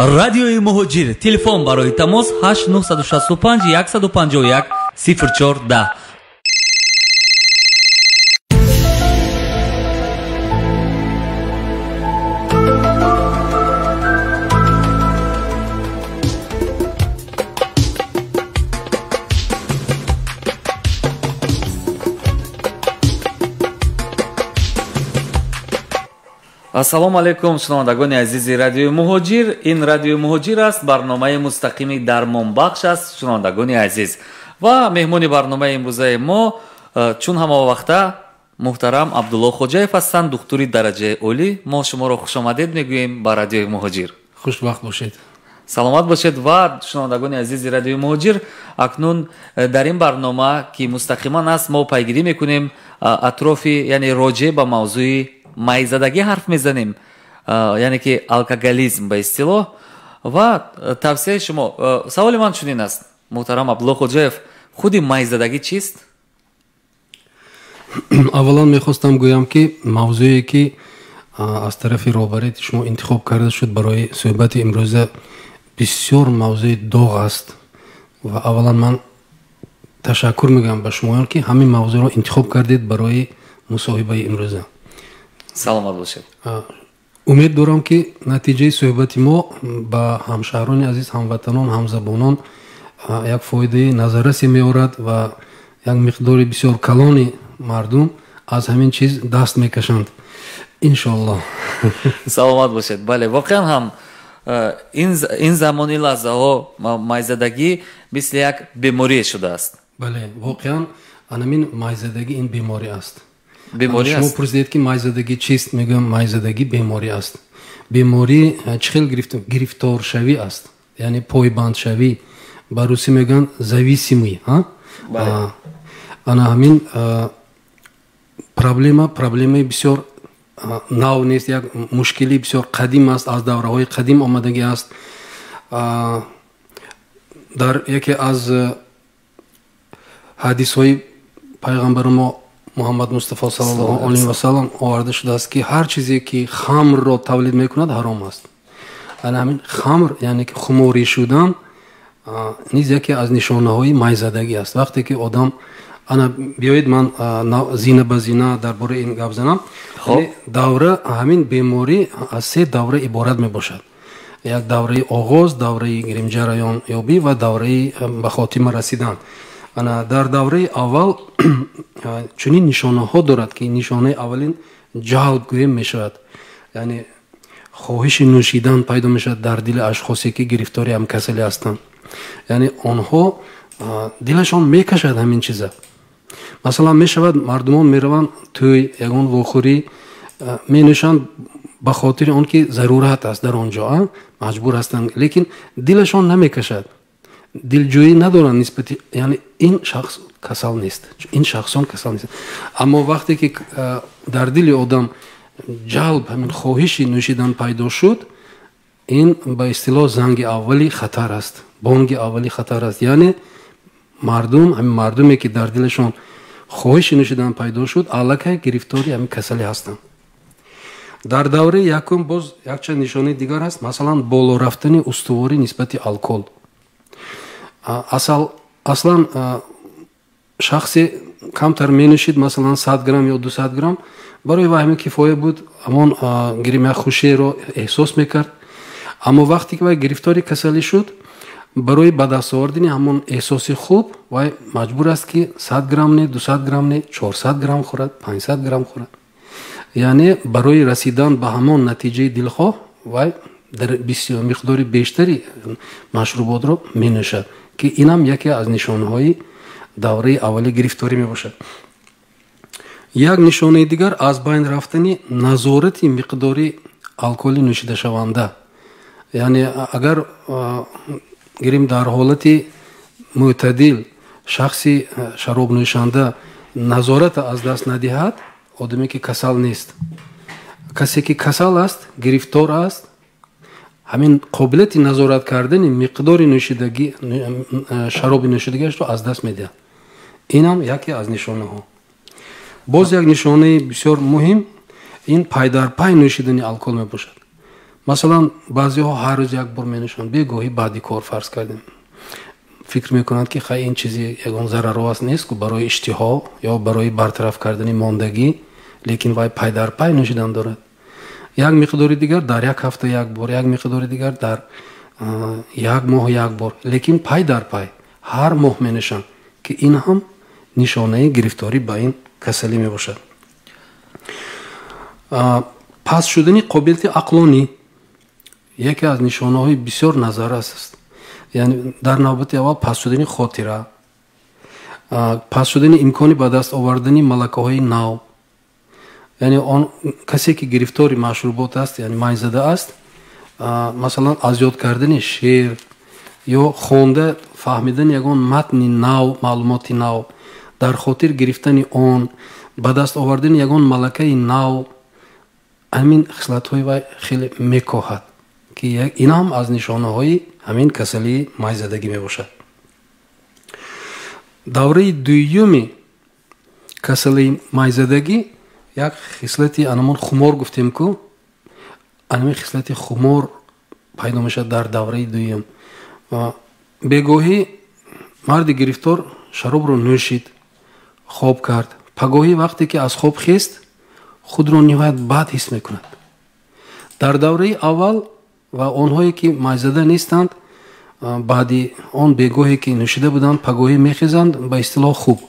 Радиои Муҳоҷир. Телефон барои тамос 8965 151 0410. Ассалому алайкум, шунавандагони азизи Радиои Муҳоҷир. Ин Радиои Муҳоҷир аст, барномаи мустақими дармонбахш аст, шунавандагони азиз. Ва меҳмони барномаи имрӯзаи мо, чун ҳамавақта, муҳтарам Абдулло Хоҷаев ҳастанд, духтури дараҷаи олӣ. Мо шуморо хушомадед мегӯем ба Радиои Муҳоҷир. Хушбахт бошед. Саломат бошед. Ва шунавандагони азизи Радиои Муҳоҷир, акнун дар ин барнома, ки мустақиман аст, мо пайгирӣ мекунем атрофи, яъне роҷеъ ба мавзӯи майзадагӣ ҳарф мезанем, яъне ки алкоголизм ба истилоҳ. Ва тавсияи шумо, саволи ман чунин аст, муҳтарам Абдулло Хоҷаев, худи майзадагӣ чист? Аввалан мехостам гӯям, ки мавзӯе, ки аз тарафи роҳбарияти шумо интихоб карда шуд барои суҳбати имрӯза, бисёр мавзӯи доғ аст. Ва аввалан ман ташаккур мегӯям ба шумоён, ки ҳамин мавзӯъро интихоб кардед барои мусоҳибаи имрӯза. Саломат бошед. Умед дорам, ки натиҷаи суҳбати мо ба ҳамшаҳрони азиз, ҳамватанон, ҳамзабонон як фоидаи назаррасе меорад ва як миқдори бисёр калони мардум аз ҳамин чиз даст мекашанд, иншоаллоҳ. Саломат бошед. Бале, воқеан ҳам ин замон, ин лаҳзаҳо майзадагӣ мисли як беморие шудааст. Бале, воқеан анамин майзадагӣ ин беморӣ аст. Беморӣ шумо аст? Пурсидед, ки майзадагӣ чист, мегӯям, майзадагӣ беморӣ аст. Беморӣ чӣ хел гирифторшавӣ аст, яъне пойбандшавӣ, ба русӣ мегӯянд зависимый. Ана ҳамин проблема проблемаи бисёр нав нест, як мушкили бисёр қадим аст, аз давраҳои қадим омадагӣ аст. Дар яке аз ҳадисҳои пайғамбари мо Муҳаммад Мустафо саллаллоҳу алайҳи васаллам оварда шудааст, ки ҳар чизе, ки хамрро тавлид мекунад, ҳаром аст. Ана ҳамин хамр, яъне ки хуморӣ шудан, низ яке аз нишонаҳои майзадагӣ аст. Вақте ки одам, ана биёед, ман зина ба зина дар бораи ин гап занам. Давра, ҳамин беморӣ аз се давра иборат мебошад: як давраи оғоз, давраи гирем ҷараёнёбӣ ва давраи ба хотима расидан. Ана дар давраи аввал чунин нишонаҳо дорад, ки нишонаи аввалин ҷалб гӯем мешавад, яъне хоҳиши нӯшидан пайдо мешавад дар дили ашхосе, ки гирифтори ҳам касалӣ ҳастанд. Яъне онҳо дилашон мекашад ҳамин чиза. Масалан, мешавад, мардумон мераванд тӯй, ягон вохӯрӣ, менӯшанд ба хотири он ки зарурат аст, дар он ҷо маҷбур ҳастанд, лекин дилашон намекашад, дилҷӯӣ надоранд нисбати, яъне ин шахс касал нест, ин шахсон касал нест. Аммо вақте ки дар дили одам ҷалб, ҳамин хоҳиши нӯшидан пайдо шуд, ин ба истилоҳ занги аввали хатар аст, бонги аввали хатар аст. Яъне мардум, ҳамин мардуме, ки дар дилашон хоҳиши нӯшидан пайдо шуд, аллакай гирифтори ҳамин касалӣ ҳастанд. Дар давраи якум боз якчанд нишонаи дигар ҳаст, масалан, боло рафтани устуворӣ нисбати алкогол. Аслан шахсе камтар менӯшид, масалан, 100 грамм ё 200 грамм, барои вай ҳамин кифоя буд, ҳамон гирем як хушиеро эҳсос мекард. Аммо вақте ки вай гирифтори касалӣ шуд, барои ба даст овардани ҳамон эҳсоси хуб вай маҷбур аст, ки 100 грамм не, 200 грамм не, 400 грамм хӯрад, 500 грамм хӯрад. Яъне барои расидан ба ҳамон натиҷаи дилхоҳ вай дар миқдори бештари машруботро менӯшад, ки инам яке аз нишонаҳои давраи аввали гирифторӣ мебошад. Як нишонаи дигар аз байн рафтани назорати миқдори алкоҳоли нӯшидашаванда. Яъне агар гирем дар ҳолати мӯътадил шахси шаробнӯшанда назората аз даст надиҳад, одаме ки касал нест, касе ки касал аст, гирифтор аст, ҳамин қобилияти назорат кардани миқдори нӯшидагӣ, шароби нӯшидагиашро аз даст медиҳад. Инам яке аз нишонаҳо. Боз як нишонаи бисёр муҳим ин пайдарпай нӯшидани алкогол мебошад. Масалан, баъзеҳо ҳар рӯз як бор менӯшанд, бегоҳӣ баъди кор фарз кардем. Фикр мекунанд, ки хай ин чизи ягон зараро аст нест, ку барои иштиҳо ё барои бартараф кардани мондагӣ, лекин вай пай дар пай нӯшидан дорад. Як миқдори дигар дар як ҳафта як бор, як миқдори дигар дар як моҳ як бор, лекин пай дар пай ҳар моҳ менӯшанд, ки ин ҳам нишонаи гирифторӣ ба ин касалӣ мебошад. Паст шудани қобилияти ақлонӣ яке аз нишонаҳои бисёр назаррас аст. Яъне дар навбати аввал паст шудани хотира, паст шудани имкони ба даст овардани малакаҳои нав. Яъне он касе ки гирифтори машрубот аст, яъне майзада аст, масалан аз ёд кардани шеър ё хонда фаҳмидани ягон матни нав, маълумоти нав, дар хотир гирифтани он, ба даст овардани ягон малакаи нав, ҳамин хислатҳои вай хеле мекоҳад, ки ин ҳам аз нишонаҳои ҳамин касалии майзадагӣ мебошад. Давраи дуюми касалии майзадагӣ як хислати анамон хумор гуфтем ку, анамин хислати хумор пайдо мешавад дар давраи дуюм. Бегоҳӣ марди гирифтор шаробро нӯшид, хоб кард. Пагоҳӣ вақте ки аз хоб хест, худро ниҳоят бад ҳис мекунад. Дар давраи аввал ва онҳое ки майзада нестанд, баъди он бегоҳе ки нӯшида буданд, пагоҳӣ мехезанд ба истилоҳ хуб.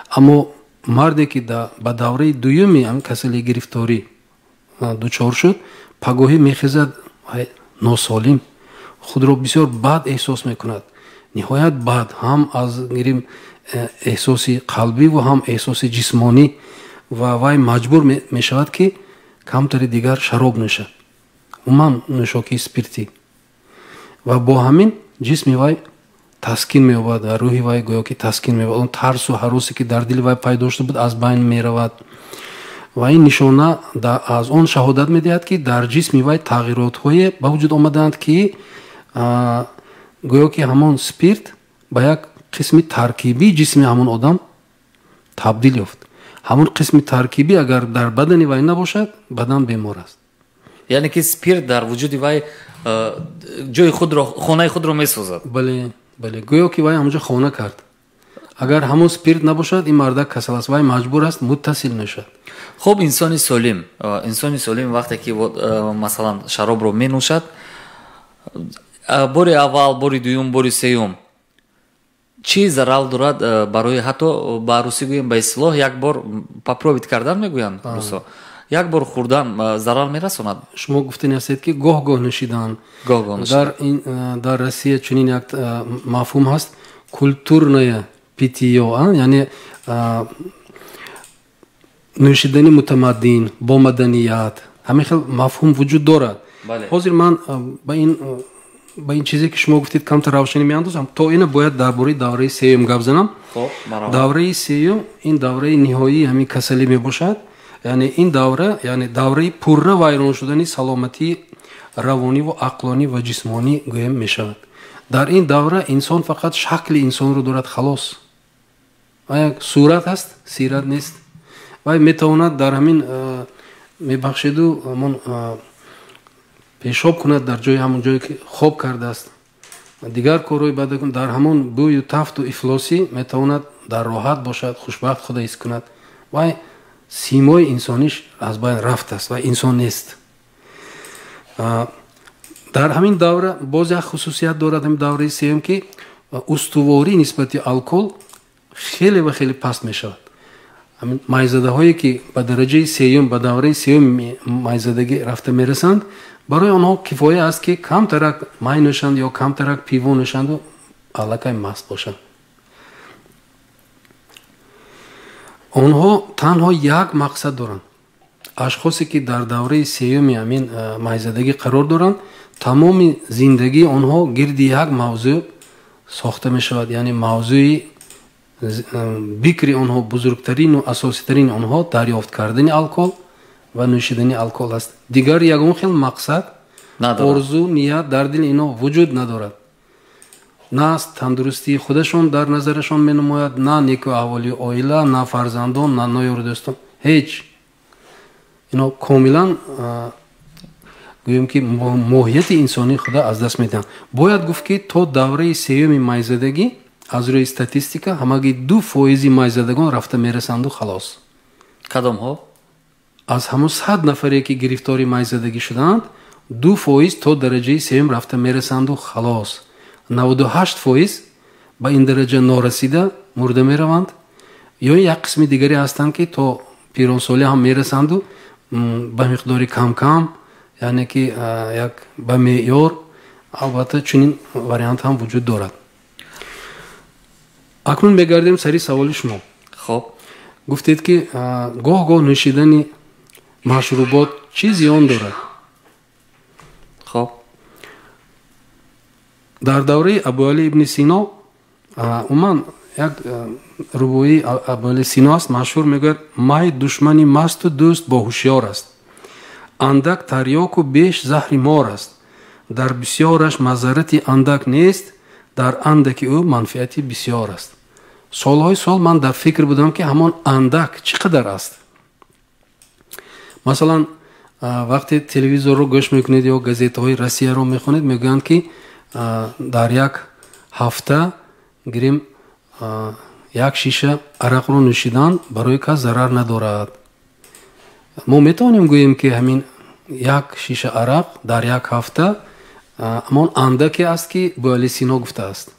Аммо марде ки ба давраи дуюми ҳамин касалии гирифторӣ дучор шуд, пагоҳӣ мехезад носолим, худро бисёр бад эҳсос мекунад. Ниҳоят бад, ҳам аз гирим эҳсоси қалбӣ ва ҳам эҳсоси ҷисмонӣ, ва вай маҷбур мешавад ки камтари дигар шароб нӯшад, умуман нӯшокии спиртӣ. Ва бо ҳамин ҷисми вай таскин меёбад ва рӯҳи вай гӯё ки таскин меёбад. Он тарсу ҳаросе ки дар дили вай пайдо шуда буд аз байн меравад. Ва ин нишона аз он шаҳодат медиҳад, ки дар ҷисми вай тағйиротҳое ба вуҷуд омадаанд, ки гӯё ки ҳамон спирт ба як қисми таркибии ҷисми ҳамон одам табдил ёфт. Ҳамон қисми таркибӣ агар дар бадани вай набошад, бадан бемор аст. Яъне ки спирт дар вуҷуди вай ҷои худро, хонаи худро месозад. Бале, бале, гӯё ки вай ҳамонҷо хона кард. Агар ҳамон спирт набошад, ин мардак касал аст, вай маҷбур аст муттасил мешавад. Хуб, инсони солим, инсони солим вақте ки масалан шаробро менӯшад, бори аввал, бори дуюм, бори сеюм чӣ зарар дорад барои, ҳатто ба русӣ гӯем, ба истилоҳ як бор попробовать кардан мегӯянд русо, як бор хӯрдан зарар мерасонад? Шумо гуфтани ҳастед ки гоҳ-гоҳ нӯшидан. Гоҳ-гоҳ нӯшидан. Дар Россия чунин як мафҳум ҳаст, культурное питьё, яъне нӯшидани мутамаддин бо маданият, ҳамин хел мафҳум вуҷуд дорад. Ҳозир ман ба ин чизе ки шумо гуфтед камтар равшанӣ меандозам. То ина бояд дар бораи давраи сеюм гап занам. Давраи сеюм ин давраи ниҳоии ҳамин касалӣ мебошад. Яъне ин давра, яъне давраи пурра вайрон шудани саломатии равонӣ ва ақлонӣ ва ҷисмонӣ гӯем мешавад. Дар ин давра инсон фақат шакли инсонро дорад, халос. Як сурат ҳаст, сират нест. Вай метавонад дар ҳамин мебахшеду ҳамон пешоб кунад дар ҷои ҳамон ҷое ки хоб кардааст. Дигар корҳои бад дар ҳамон бӯю тафту ифлосӣ метавонад дар роҳат бошад, хушбахт худа ҳис кунад. Вай симои инсониш аз байн рафтааст ва инсон нест. Дар ҳамин давра боз як хусусият дорад ҳамин давраи сеюм, ки устуворӣ нисбати алкогол хеле ва хеле паст мешавад. Ҳамин майзадаҳое ки ба дараҷаи сеюм, ба давраи сеюм майзадагӣ рафта мерасанд, барои онҳо кифоя аст ки камтарак май нӯшанд ё камтарак пиво нӯшанду аллакай маст бошанд. Онҳо танҳо як мақсад доранд. Ашхосе ки дар давраи сеюми ҳамин майзадагӣ қарор доранд, тамоми зиндагии онҳо гирди як мавзӯъ сохта мешавад. Яъне мавзӯи бикри онҳо, бузургтарину асоситарини онҳо дарёфт кардани алкогол ва нӯшидани алкогол аст. Дигар ягон хел мақсад, орзу, ният дар дили инҳо вуҷуд надорад. На тандурустии худашон дар назарашон менамояд, на неку аҳволи оила, на фарзандон, на ноёру дӯстон, ҳеҷ. Ино комилан Гӯем ки моҳияти инсонии худа аз даст медиҳанд. Бояд гуфт, ки то давраи сеюми майзадагӣ аз рӯи статистика ҳамагӣ 2% майзадагон рафта мерасанду халос. Кадомҳо? Аз ҳамон 100 нафаре, ки гирифтори майзадагӣ шудаанд, 2% то дараҷаи сеюм рафта мерасанду халос. 98% ба ин дараҷа норасида мурда мераванд, ё як қисми дигаре ҳастанд, ки то пиронсолӣ ҳам мерасанду ба миқдори кам-кам, яъне ки як ба меъёр. Албатта, чунин вариант ҳам вуҷуд дорад. Акнун мегардем сари саволи шумо. Хоб. Гуфтед, ки гоҳ-гоҳ нӯшидани машрубот чӣ зиён дорад? Хоб. Дар давраи Абуали ибни Сино, умуман як рубоии Абуали Сино аст машҳур, мегӯяд: «Май душмани масту дӯст бо ҳушёр аст, андак тарёку беш заҳри мор аст, дар бисёраш мазаррати андак нест, дар андаки ӯ манфиати бисёр аст». Солҳои сол ман дар фикр будам, ки ҳамон андак чӣ қадар аст. Масалан, вақте телевизорро гӯш мекунед ё газетаҳои Россияро мехонед, мегӯянд, ки дар як ҳафта, гирем, як шиша арақро нӯшидан барои кас зарар надорад. Мо метавонем гӯем, ки ҳамин як шиша арақ дар як ҳафта ҳамон андаке аст, ки Буали Сино гуфтааст?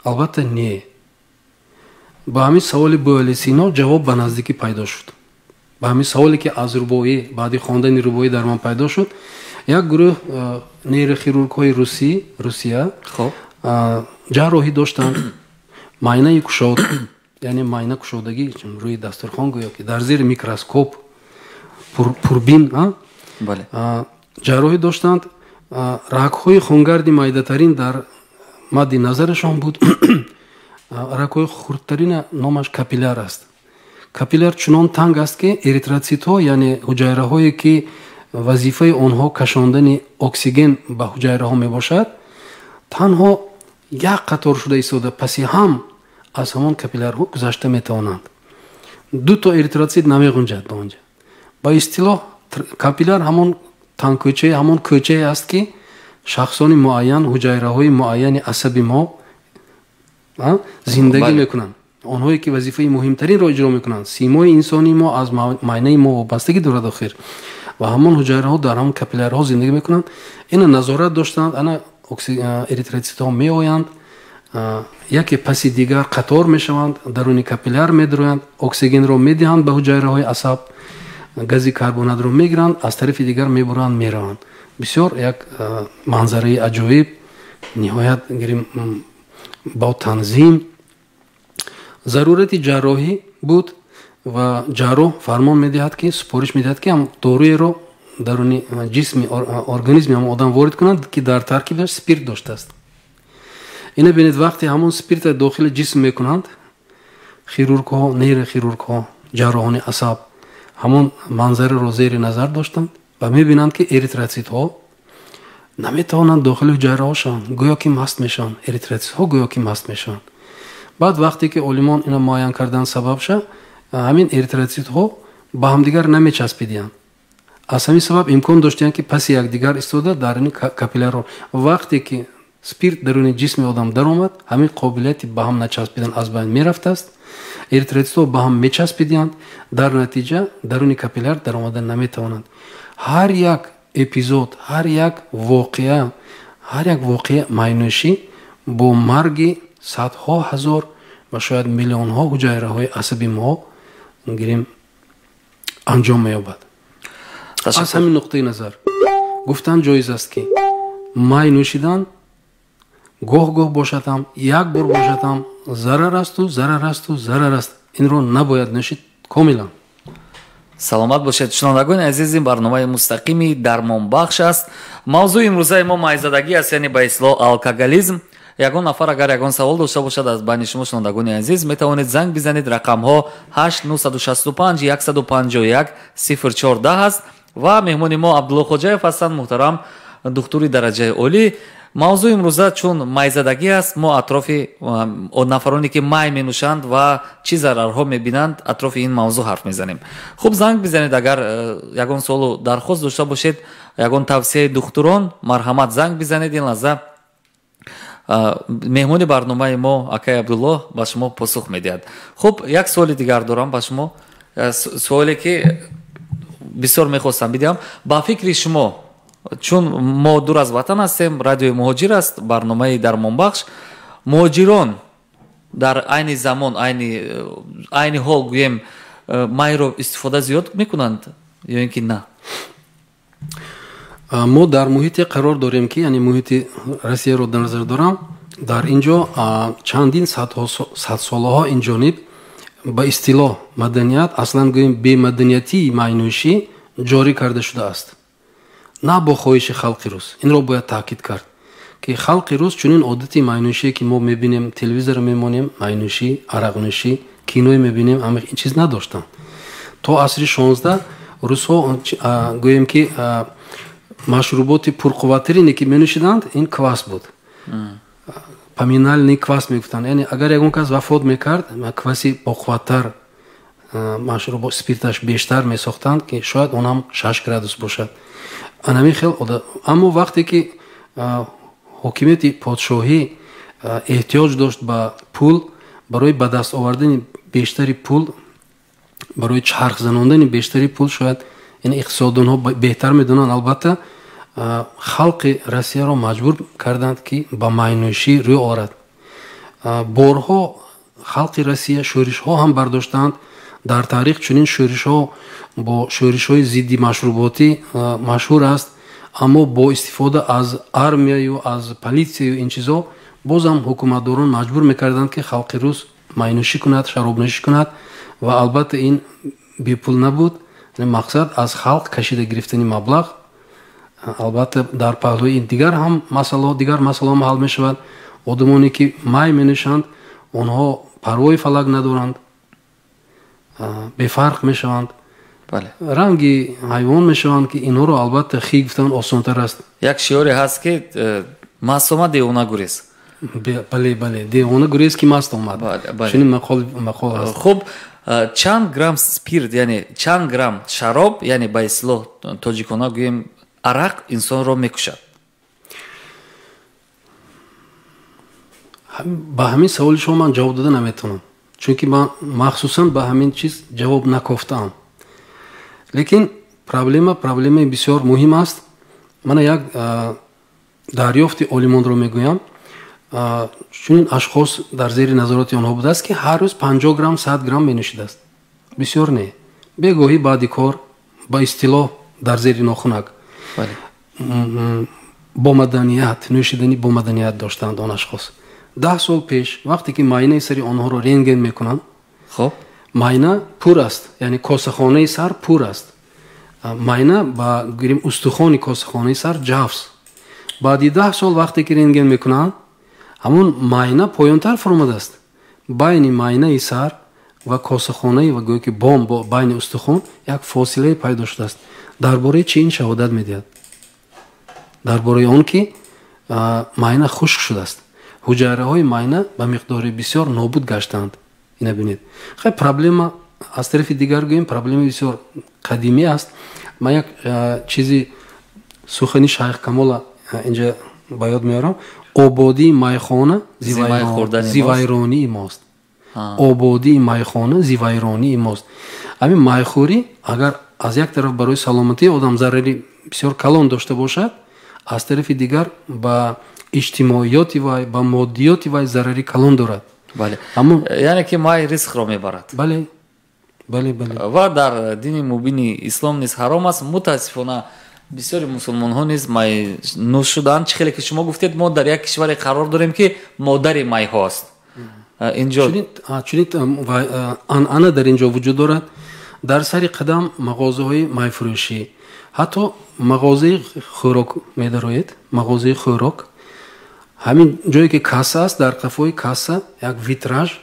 Албатта, не. Ба ҳамин саволи Буали Сино ҷавоб ба наздикӣ пайдо шуд. Ба ҳамин саволе, ки аз рубоӣ, баъди хондани рубоӣ дар ман пайдо шуд, як гурӯҳ нейрохирургҳои Русия ҷарроҳӣ доштанд. Майнаи кушод, яъне майна кушодагӣ рӯи дастурхон, гӯё ки дар зери микроскоп пурбин ҷарроҳӣ доштанд. Рагҳои хунгарди майдатарин дар мадди назарашон буд. Рагҳои хурдтарина номаш капилляр аст. Капилляр чунон танг аст, ки эритроцитҳо, яъне ҳуҷайраҳое, ки вазифаи онҳо кашондани оксиген ба ҳуҷайраҳо мебошад, танҳо як қатор шуда истода паси ҳам аз ҳамон капиллярҳо гузашта метавонанд. Ду то эритроцит намеғунҷад ба онҷа. Ба истилоҳ, капилляр ҳамон тангкӯчае, ҳамон кӯчае аст, ки шахсони муайян, ҳуҷайраҳои муайяни асаби мо зиндагӣ мекунанд, онҳое ки вазифаи муҳимтаринро иҷро мекунанд. Симои инсонии мо аз майнаи мо вобастагӣ дорад охир, ва ҳамон ҳуҷайраҳо дар ҳамон капиллярҳо зиндагӣ мекунанд. Ина назорат доштанд. Ана эритроцитҳо меоянд, яке паси дигар қатор мешаванд, даруни капилляр медароянд, оксигенро медиҳанд ба ҳуҷайраҳои асаб, гази карбонатро мегиранд, аз тарафи дигар мебуранд, мераванд. Бисёр як манзараи аҷоиб, ниҳоят, гирем, бо танзим. Зарурати ҷарроҳӣ буд ва ҷарроҳ фармон медиҳад, ки супориш медиҳад, ки доруеро даруни ҷисми, организми ҳамон одам ворид кунанд, ки дар таркибаш спирт доштааст. Ина бинед, вақте ҳамон спиртро дохили ҷисм мекунанд, хирургҳо, нейрохирургҳо, ҷарроҳони асаб ҳамон манзараро зери назар доштанд ва мебинанд, ки эритроцитҳо наметавонанд дохили ҳуҷайраҳо шаванд, гӯё ки маст мешаванд. Эритроцитҳо гӯё ки маст мешаванд. Баъд вақте ки олимон ина муайян карданд сабабша, ҳамин эритроцитҳо ба ҳамдигар намечаспидиянд. Аз ҳамин сабаб имкон доштиянд, ки паси якдигар истода дар ин капиллярҳо. Вақте ки спирт даруни ҷисми одам даромад, ҳамин қобилияти ба ҳам начаспидан аз байн мерафтааст, эритроцитҳо ба ҳам мечаспидиянд, дар натиҷа даруни капилляр даромада наметавонанд. Ҳар як эпизод, ҳар як воқеа, ҳар як воқеа майнӯшӣ бо марги садҳо ҳазор ва шояд миллионҳо ҳуҷайраҳои асаби мо, гирем, анҷом меёбад. Аз ҳамин нуқтаи назар гуфтан ҷоиз аст, ки май нӯшидан гоҳ-гоҳ бошад ҳам, як бор бошад ҳам, зарар асту зарар асту зарар аст. Инро набояд нӯшид комилан. Саломат бошед. Шунавандагони азиз, ин барномаи мустақими Дармонбахш аст. Мавзӯи имрӯзаи мо майзадагӣ аст, яъне ба истилоҳ алкоголизм. Ягон нафар агар ягон савол дошта бошад аз байни шумо, шунавандагони азиз, метавонед занг бизанед. Рақамҳо 8 965 151 04 10 аст ва меҳмони мо Абдулло Хоҷаев ҳастанд, муҳтарам духтури дараҷаи олӣ. Мавзӯи имрӯза чун майзадагӣ аст, мо атрофи нафароне ки май менӯшанд ва чӣ зарарҳо мебинанд, атрофи ин мавзӯъ ҳарф мезанем. Хуб, занг бизанед, агар ягон суолу дархост дошта бошед, ягон тавсияи духтурон, марҳамат занг бизанед. Ин лаҳза меҳмони барномаи мо акай Абдуллоҳ ба шумо посух медиҳад. Хуб, як суоли дигар дорам ба шумо, суоле ки бисёр мехостам бидиҳам. Ба фикри шумо, чун мо дур аз ватан ҳастем, радиои муҳоҷир аст, барномаи дармонбахш, муҳоҷирон дар айни замон, айни ҳол гӯем, майро истифода зиёд мекунанд ё ин ки на? Мо дар муҳите қарор дорем ки, яъне муҳити Россияро дар назар дорам, дар ин ҷо чандин садсолаҳо ин ҷониб ба истилоҳ маданият, аслан гӯем бемаданиятии майнӯшӣ ҷорӣ карда шудааст. На бо хоҳиши халқи рус. Инро бояд таъкид кард, ки халқи рус чунин одати майнӯшие ки мо мебинем, телевизорро мемонем, майнӯшӣ, арақнӯшӣ, киное мебинем, ама ин чиз надоштанд. То асри 16 русҳо гӯем ки машруботи пурқувваттарине ки менӯшиданд, ин квас буд. Поминальный квас мегуфтанд. Яъне агар ягон кас вафот мекард, кваси боқувваттар, машрубот спирташ бештар месохтанд, ки шояд он ҳам 6 градус бошад. Анами хел. Аммо вақте ки ҳокимияти подшоҳӣ эҳтиёҷ дошт ба пул, барои ба даст овардани бештари пул, барои чарх занондани бештари пул, шояд ин иқтисоддонҳо беҳтар медонанд, албатта, халқи Россияро маҷбур карданд, ки ба майнӯшӣ рӯ орад. Борҳо халқи Россия шӯришҳо ҳам бардоштанд. Дар таърих чунин шӯришҳо бо шӯришҳои зидди машруботӣ машҳур аст, аммо бо истифода аз армияю аз полисияю ин чизо бозам ҳукуматдорон маҷбур мекарданд, ки халқи рус майнӯшӣ кунад, шаробнӯшӣ кунад, ва албатта ин бепул набуд. Мақсад аз халқ кашида гирифтани маблағ. Албатта дар паҳлӯи ин дигар ҳам масъалаҳо, дигар масъалаҳо ҳал мешавад. Одамоне ки май менӯшанд, онҳо парвои фалак надоранд, бефарқ мешаванд, ранги ҳайвон мешаванд, ки инҳоро албатта хӣ гуфтан осонтар аст. Як шиоре ҳаст ки маст омад, девона гурез. Бале, бале, девона гурез ки маст омад. Чунин мақол ҳаст. Хуб, чанд грамм спирт, яъне чанд грамм шароб, яъне ба истилоҳ тоҷикона гӯем арақ, инсонро мекушад? Ба ҳамин саволи шумо ман ҷавоб дода наметавонам, чунки ман махсусан ба ҳамин чиз ҷавоб накофтаам. Лекин проблемаи бисёр муҳим аст. Мана як дарёфти олимонро мегӯям. Чунин ашхос дар зери назороти онҳо будааст, ки ҳар рӯз 50 грамм, 100 грамм менӯшидааст. Бисёр не, бегоҳӣ баъди кор, ба истилоҳ дар зери нохунак, бо маданият нӯшидани, бо маданият доштанд он ашхос. 10 сол пеш вақте ки майнаи сари онҳоро рентген мекунанд, майна пур аст, яъне косахонаи сар пур аст. Майна ба гирем устухони косахонаи сар ҷафс. Баъди 10 сол вақте ки рентген мекунанд, ҳамон майна поёнтар фуромадааст. Байни майнаи сар ва косахонаи ва гӯё ки бом байни устухон як фосилае пайдо шудааст. Дар бораи чӣ ин шаҳодат медиҳад? Дар бораи он ки майна хушк шудааст. Ҳуҷайраҳои майна ба миқдори бисёр нобуд гаштаанд. Ина бинед. Хай, проблема аз тарафи дигар гӯем, проблема бисёр қадимӣ аст. Ман як чизи сухани Шайх Камола инҷа ба ёд меорам. Ободии майхона зивайронии мост. Ободии майхона зивайронии мост. Ҳамин майхӯрӣ агар аз як тараф барои саломатии одам зарари бисёр калон дошта бошад, аз тарафи дигар ба иҷтимоиёти вай, ба моддиёти вай зарари калон дорад. Бале, яъне ки май ризқро мебарад. Бале, бале, бале. Ва дар дини мубини ислом низ ҳаром аст. Мутаассифона бисёри мусулмонҳо низ майнӯш шуданд. Чӣ хеле ки шумо гуфтед, мо дар як кишваре қарор дорем, ки модари майҳо аст. Инҷо чунин анъана дар инҷо вуҷуд дорад. Дар сари қадам мағозаҳои майфурӯшӣ, ҳатто мағозаи хӯрок медароед, мағозаи хӯрок, ҳамин ҷое ки касса аст, дар қафои касса як витраж,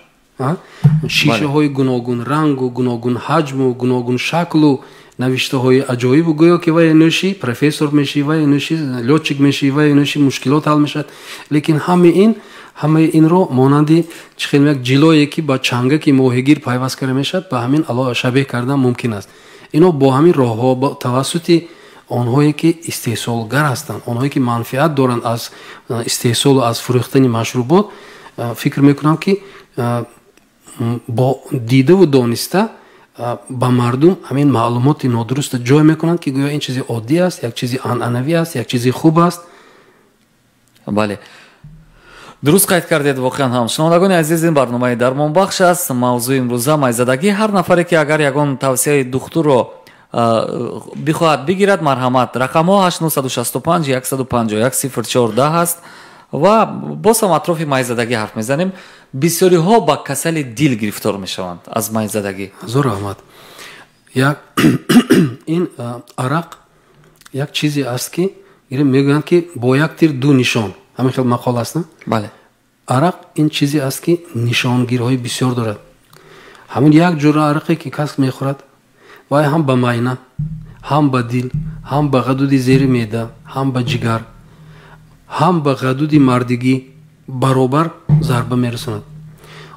шишаҳои гуногун рангу, гуногун ҳаҷму, гуногун шаклу Навиштаҳои аҷоибу гӯё ки вай нӯшӣ профессор мешӣ, вай нӯшӣ лётчик мешӣ, вай нӯшӣ мушкилот ҳал мешавад. Лекин ҳамаи инро монанди чӣ хел як ҷилое ки ба чангаки моҳигир пайваст карда мешавад, ба ҳамин шабеҳ кардан мумкин аст. Ино бо ҳамин роҳҳо, тавассути онҳое ки истеҳсолгар ҳастанд, онҳое ки манфиат доранд аз истеҳсолу аз фурӯхтани машрубот, фикр мекунам ки бо дидаву дониста ба мардум ҳамин маълумоти нодуруста ҷой мекунанд, ки гӯё ин чизи оддӣ аст, як чизи анъанавӣ аст, як чизи хуб аст. Бале, дуруст қайд кардед. Воқеан ҳам, шунавандагони азиз, ин барномаи дармонбахш аст. Мавзӯи имрӯза майзадагӣ. Ҳар нафаре ки агар ягон тавсияи духтурро бихоҳад бигирад, марҳамат, рақамҳо 8965 151 0410 аст. Ва боз ҳам атрофи майзадагӣ ҳарф мезанем. Бисёриҳо ба касали дил гирифтор мешаванд аз майзадагӣ. Зур раҳмат. Як ин арақ як чизе аст, ки мегӯянд, ки бо як тир ду нишон, ҳамин хел мақол аст, на? Бале. Арақ ин чизе аст, ки нишонгирҳои бисёр дорад. Ҳамин як ҷура арақе ки кас мехӯрад, вай ҳам ба майна, ҳам ба дил, ҳам ба ғадуди зери меъда, ҳам ба ҷигар, ҳам ба ғадуди мардигӣ баробар зарба мерасонад.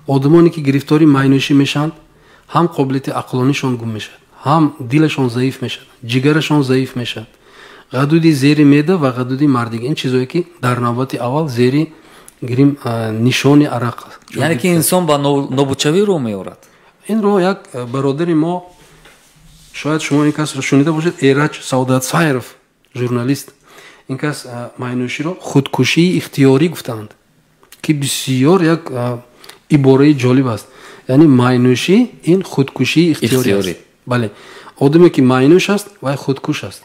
Одамоне ки гирифтори майнӯшӣ мешаванд, ҳам қобилияти ақлонишон гум мешавад, ҳам дилашон заиф мешавад, ҷигарашон заиф мешавад, ғадуди зери меъда ва ғадуди мардигӣ, ин чизое ки дар навбати аввал зери гирим нишони арақ. Яъне ки инсон ба нобудшавӣ рӯ меорад. Инро як бародари мо, шояд шумо ин касро шунида бошед, Эраҷ Саодатсайров, журналист, ин кас майнӯширо худкушии ихтиёрӣ гуфтаанд, ки бисёр як ибораи ҷолиб аст. Яъне майнӯшӣ ин худкушии ихтиёрӣ аст. Бале, одаме ки майнӯш аст, вай худкуш аст.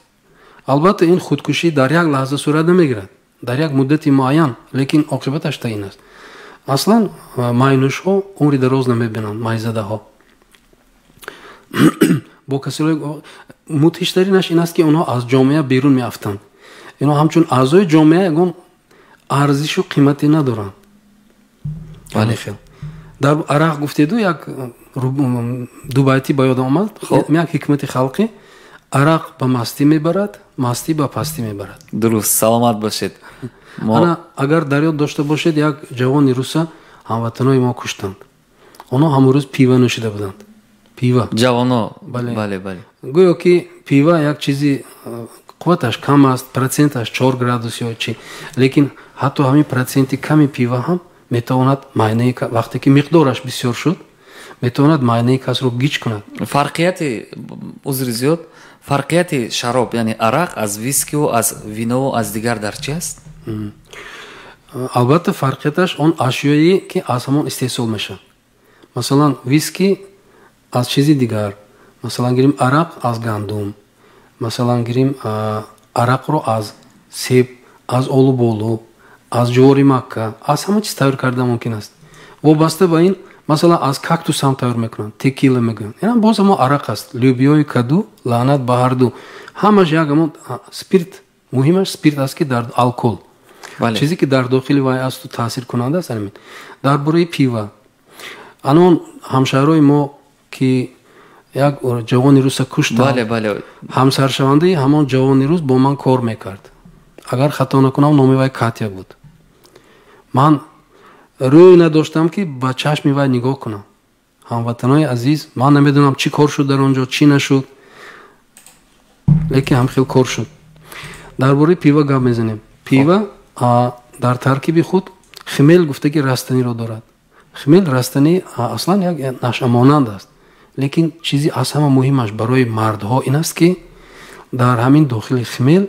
Албатта, ин худкушӣ дар як лаҳза сурат намегирад, дар як муддати муайян, лекин оқибаташ таъин аст. Аслан майнӯшҳо умри дароз намебинанд. Майзадаҳо бо касалҳои мудҳиштаринаш ин аст, ки онҳо аз ҷомеа берун меафтанд. Инҳо ҳамчун аъзои ҷомеа ягон арзишу қимате надоранд. Бале, хел дар арақ гуфтеду, як дубайтӣ ба ёдам омад, як ҳикмати халқӣ: арақ ба мастӣ мебарад, мастӣ ба пастӣ мебарад. Дуруст, саломат бошед. Ана агар дар ёд дошта бошед, як ҷавони руса ҳамватанои мо куштанд. Онҳо ҳамон рӯз пива нӯшида буданд, пива. Ҷавоно, бале, бале. Гӯё ки пива як чизи қувваташ кам аст, проценташ 4 градус ё чи, лекин ҳатто ҳамин проценти ками пива ҳам метавонад майнаи, вақте ки миқдораш бисёр шуд, метавонад майнаи касро гиҷ кунад. Фарқияти, узри зиёд, фарқияти шароб, яъне арақ, аз вискиву аз винову аз дигар дар чи аст? Албатта, фарқияташ он ашёе ки аз ҳамон истеҳсол мешавад. Масалан, виски аз чизи дигар, масалан гирим, арақ аз гандум, масалан гирим, арақро аз себ, аз олуболу, аз ҷувори макка, аз ҳама чиз тайёр карда мумкин аст. Вобаста ба ин, масалан, аз кактус ҳам тайёр мекунанд, текила мегӯянд. Инам боз ҳамо арақ аст. Лӯбиёи каду, лаънат ба ҳарду, ҳамаш як ҳамон спирт. Муҳимаш спирт аст, ки дар алкогол, чизе ки дар дохили вай асту таъсиркунанда аст. Ҳамин дар бораи пива, анон ҳамшаҳрои мо ки як ҷавони руса куштанд, ҳамсаршавандаи ҳамон ҷавони рус бо ман кор мекард. Агар хато накунам, номи вай Катя буд. Ман рӯй надоштам, ки ба чашми вай нигоҳ кунам. Ҳамватанои азиз, ман намедонам, чӣ кор шуд дар он ҷо, чӣ нашуд, лекин ҳамхел кор шуд. Дар бораи пива гап мезанем. Пива дар таркиби худ хмель гуфтаги растаниро дорад. Хмель растани аслан як нашъамонанд аст, лекин чизи аз ҳама муҳимаш барои мардҳо ин аст, ки дар ҳамин дохили хмель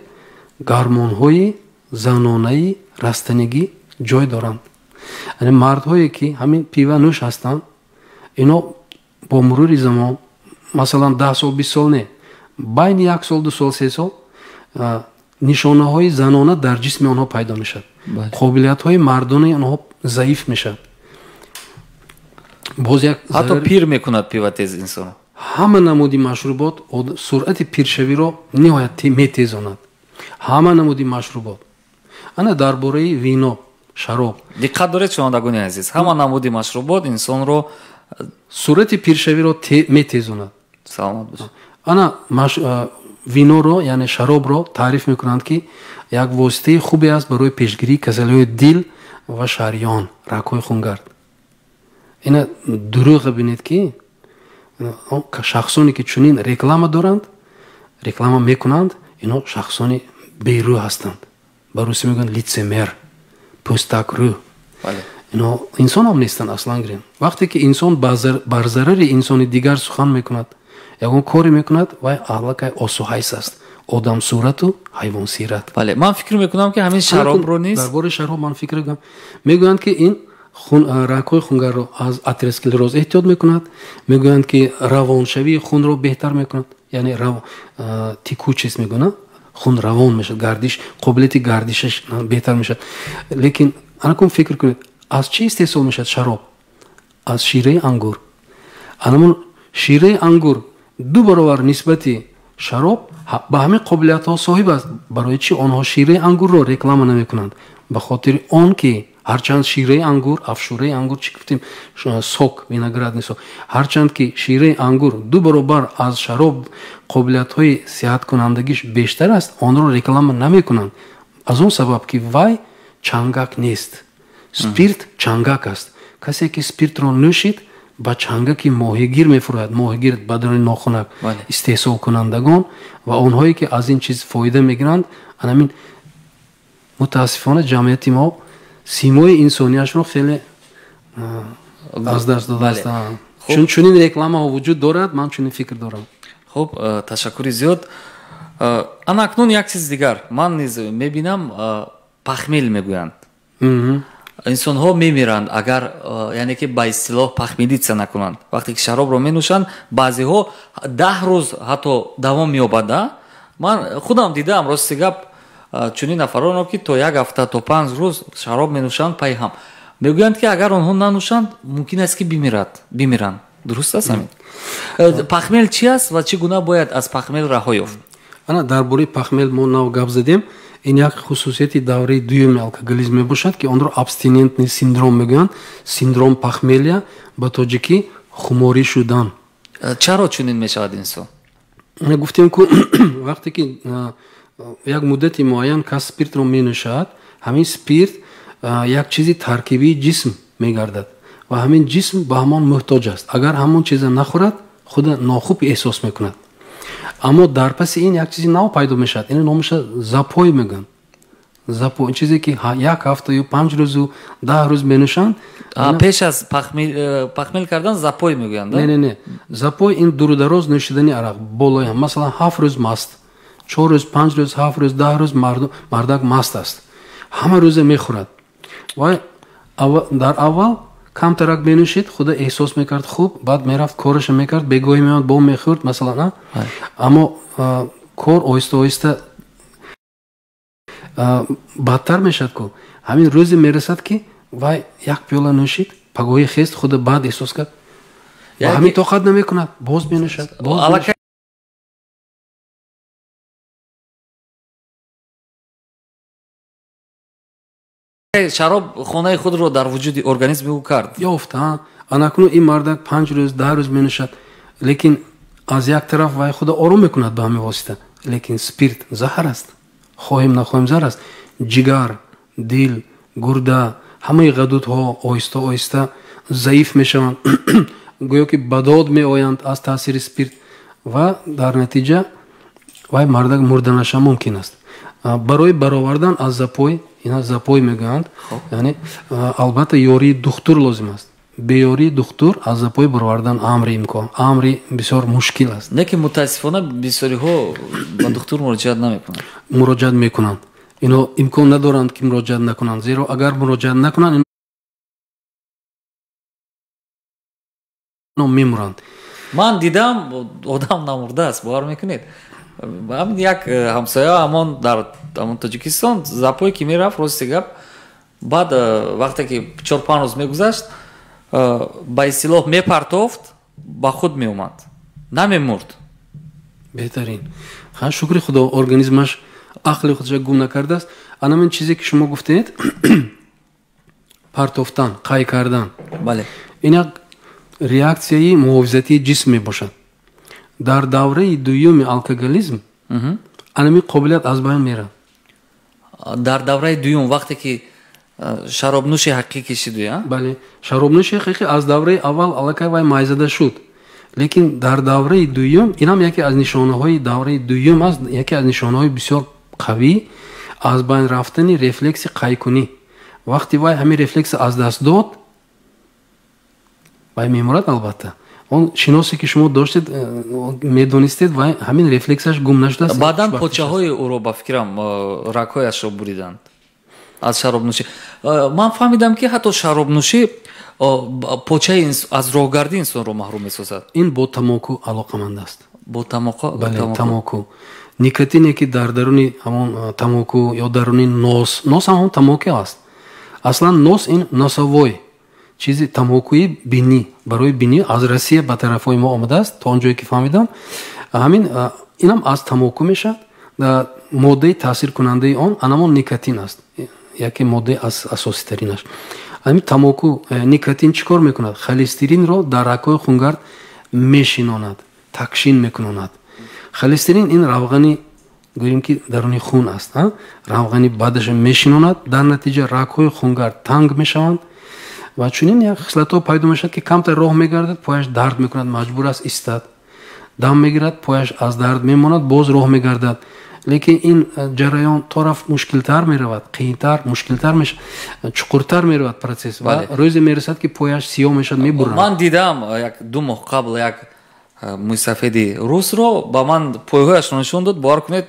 гормонҳои занонаи растанигӣ ҷой доранд. Яъне мардҳое ки ҳамин пива нӯш ҳастанд, ино бо мурури замон, масалан 10 сол, 20 сол не, байни як сол, 2 сол, 3 сол нишонаҳои занона дар ҷисми онҳо пайдо мешавад, қобилиятҳои мардонаи онҳо заиф мешавад. Боз як ҳатто пир мекунад пива тез инсоно. Ҳама намуди машрубот суръати пиршавиро ниҳоят метезонад, ҳама намуди машрубот. Ана дар бораи вино, шароб. Диққат доред, шунавандагони азиз, ҳама намуди машрубот инсонро суръати пиршавиро метезонад. Саломат бошед. Ана виноро, яъне шаробро таъриф мекунанд, ки як воситаи хубе аст барои пешгирии касалиҳои дил ва шариён, рагҳои хунгард. Ина дурӯға бинед, ки шахсоне ки чунин реклама доранд, реклама мекунанд, ино шахсони берӯ ҳастанд. Ба русӣ мегӯянд лицемер, пӯстакрӯ. Ино инсон ҳам нестанд аслан гирем. Вақте ки инсон бар зарари инсони дигар сухан мекунад, ягон коре мекунад, вай аллакай осуҳайс аст, одамсурату ҳайвонсират. Бале, ман фикр мекунам, ки ҳамин шаробро низ дар бораи шароб ман фикр мекунам, мегӯянд, ки ин рагҳои хунгарро аз атеросклероз эҳтиёт мекунад, мегӯянд, ки равоншавии хунро беҳтар мекунад, яъне текучесть мегӯянд, хун равон мешавад, гардиш, қобилияти гардишаш беҳтар мешавад. Лекин анакун фикр кунед, аз чӣ истеҳсол мешавад шароб? Аз шираи ангур. Анамон шираи ангур 2 баробар нисбати шароб ба ҳамин қобилиятҳо соҳиб аст. Барои чӣ онҳо шираи ангурро реклама намекунанд? Ба хотири он ки ҳарчанд шираи ангур, афшураи ангур, чӣ гуфтем, сок, виноградный сок, ҳарчанд ки шираи ангур 2 баробар аз шароб қобилиятҳои сиҳаткунандагиш бештар аст, онро реклама намекунанд. Аз он сабаб ки вай чангак нест. Спирт чангак аст. Касе ки спиртро нӯшид, ба чангаки моҳигир мефурӯяд. Моҳигир ба даруни нохунак. Истеҳсолкунандагон ва онҳое ки аз ин чиз фоида мегиранд, анамин мутаассифона ҷамъияти мо симои инсонияшро хеле аз даст додааст. Чун чунин рекламаҳо вуҷуд дорад, ман чунин фикр дорам. Хуб, ташаккури зиёд. Ана акнун як чиз дигар ман низ мебинам, пахмел мегӯянд. Инсонҳо мемиранд, агар яъне ки ба истилоҳ пахмелитса накунанд. Вақте ки шаробро менӯшанд, баъзеҳо 10 рӯз ҳатто давом меёбад. Ман худам дидаам, рости гап, чунин нафаронро, ки то як ҳафта, то 5 рӯз шароб менӯшанд пай ҳам. Мегӯянд, ки агар онҳо нанӯшанд, мумкин аст, ки бимиранд. Дуруст аст ҳамин? Пахмел чи аст ва чӣ гуна бояд аз пахмел раҳо ёфт? Ана дар бораи пахмел мо нав гап задем. Ин як хусусияти давраи дуюми алкоголизм мебошад, ки онро абстинентный синдром мегӯянд. Синдром похмелья, ба тоҷикӣ хуморӣ шудан. Чаро чунин мешавад инсон? Гуфтем ку, вақте ки як муддати муайян кас спиртро менӯшад, ҳамин спирт як чизи таркибии ҷисм мегардад ва ҳамин ҷисм ба ҳамон муҳтоҷ аст. Агар ҳамон чиза нахӯрад, худа нохуб эҳсос мекунад. Аммо дар паси ин як чизи нав пайдо мешавад. Ин номаша запой мегӯянд. Запой ин чизе ки як ҳафта ё 5 рӯзу 10 рӯз менӯшанд. Пеш аз пахмел кардан запой мегӯянд? Не, не, не. Запой ин дурудароз нӯшидани арақ болоям. Масалан, 7 рӯз маст, 4 рӯз, 5 рӯз, 7 рӯз, 10 рӯз мардак маст аст. Ҳама рӯза мехӯрад. Вай дар аввал камтарак менӯшид, худа эҳсос мекард хуб, баъд мерафт кораша мекард, бегоҳӣ меомад, бо мехӯрд, масалан, аммо кор оҳиста оҳиста бадтар мешавад ку. Ҳамин рӯзе мерасад, ки вай як пиёла нӯшид, пагоҳи хест, худа баъд эҳсос кард, ва ҳамин тоқат намекунад, боз менӯшад. Шароб хонаи худро дар вуҷуди организми ӯ кард. Ёфт. Анакнун ин мардак 5 рӯз, 10 рӯз менӯшад, лекин аз як тараф вай худа ором мекунад ба ҳамин восита, лекин спирт заҳар аст, хоҳем нахоҳем заҳар аст. Ҷигар, дил, гурда, ҳамаи ғадудҳо оҳиста оҳиста заиф мешаванд, гӯё ки ба дод меоянд аз таъсири спирт, ва дар натиҷа вай мардак мурданаша мумкин аст. Барои баровардан аз запой, ина запой мегӯянд, яъне албатта ёрии духтур лозим аст. Бе ёрии духтур аз запой баровардан амри имкон, амри бисёр мушкил аст. Лекин мутаассифона бисёриҳо ба духтур муроҷиат намекунанд. Муроҷиат мекунанд. Ино имкон надоранд, ки муроҷиат накунанд, зеро агар муроҷиат накунанд, ино мемуранд. Ман дидам, одам намурдааст, бовар мекунед? Ҳамин як ҳамсоя ҳамон дар ҳамон Тоҷикистон запой ки мерафт, рости гап, баъд вақте ки 4-5 рӯз мегузашт, ба истилоҳ мепартофт, ба худ меомад, намемурд. Беҳтарин. Шукри Худо, организмаш ақли худша гум накардааст. Анамин чизе ки шумо гуфтед, партофтан, қай кардан, бале, ин як реаксияи муҳофизатии ҷисм мебошад. Дар давраи дуюми алкоголизм анами қобилият аз байн меравад. Дар давраи дуюм, вақте ки шаробнӯши ҳақиқӣ шуд, бале, шаробнӯши ҳақиқӣ аз давраи аввал аллакай вай майзада шуд, лекин дар давраи дуюм, инам яке аз нишонаҳои давраи дуюм аст, яке аз нишонаҳои бисёр қавӣ аз байн рафтани рефлекси қайкунӣ. Вақте вай ҳамин рефлекс аз даст дод, вай мемурад. Албатта, он шиносе ки шумо доштед, медонистед, вай ҳамин рефлексаш гум нашудааст. Баъдан почаҳои ӯро, ба фикрам, рагҳояшро буриданд аз шаробнӯшӣ. Ман фаҳмидам, ки ҳатто шаробнӯшӣ почаи аз роҳгардӣ инсонро маҳрум месозад. Ин бо тамоку алоқаманд аст. Бо тамоку? Бале, тамоку, никотине ки дар даруни ҳамон тамоку ё даруни нос, нос ҳамон тамоку аст. Аслан нос ин носовой чизи тамокуи бинӣ, барои бинӣ аз Россия ба тарафҳои мо омадааст, то он ҷое ки фаҳмидам. Ҳамин инам аз тамоку мешавад. Моддаи таъсиркунандаи он анамон никотин аст, яке моддаи асоситаринаш ҳамин тамоку. Никотин чӣ кор мекунад? Холестеринро дар рагҳои хунгард мешинонад, такшин мекунонад. Холестерин ин равғани, гӯем ки, даруни хун аст, равғани бадаша мешинонад. Дар натиҷа рагҳои хунгард танг мешаванд ва чунин як хислатҳо пайдо мешавад, ки камтар роҳ мегардад, пояш дард мекунад, маҷбур аст истад, дам мегирад, пояш аз дард мемонад, боз роҳ мегардад. Лекин ин ҷараён то рафт мушкилтар меравад, қийинтар, мушкилтар мешавад, чуқуртар меравад процесс ва рӯзе мерасад, ки пояш сиёҳ мешавад, мебурад. Ман дидам, як 2 моҳ қабл як мӯйсафеди русро ба ман пойҳояшро нишон дод, бовар кунед,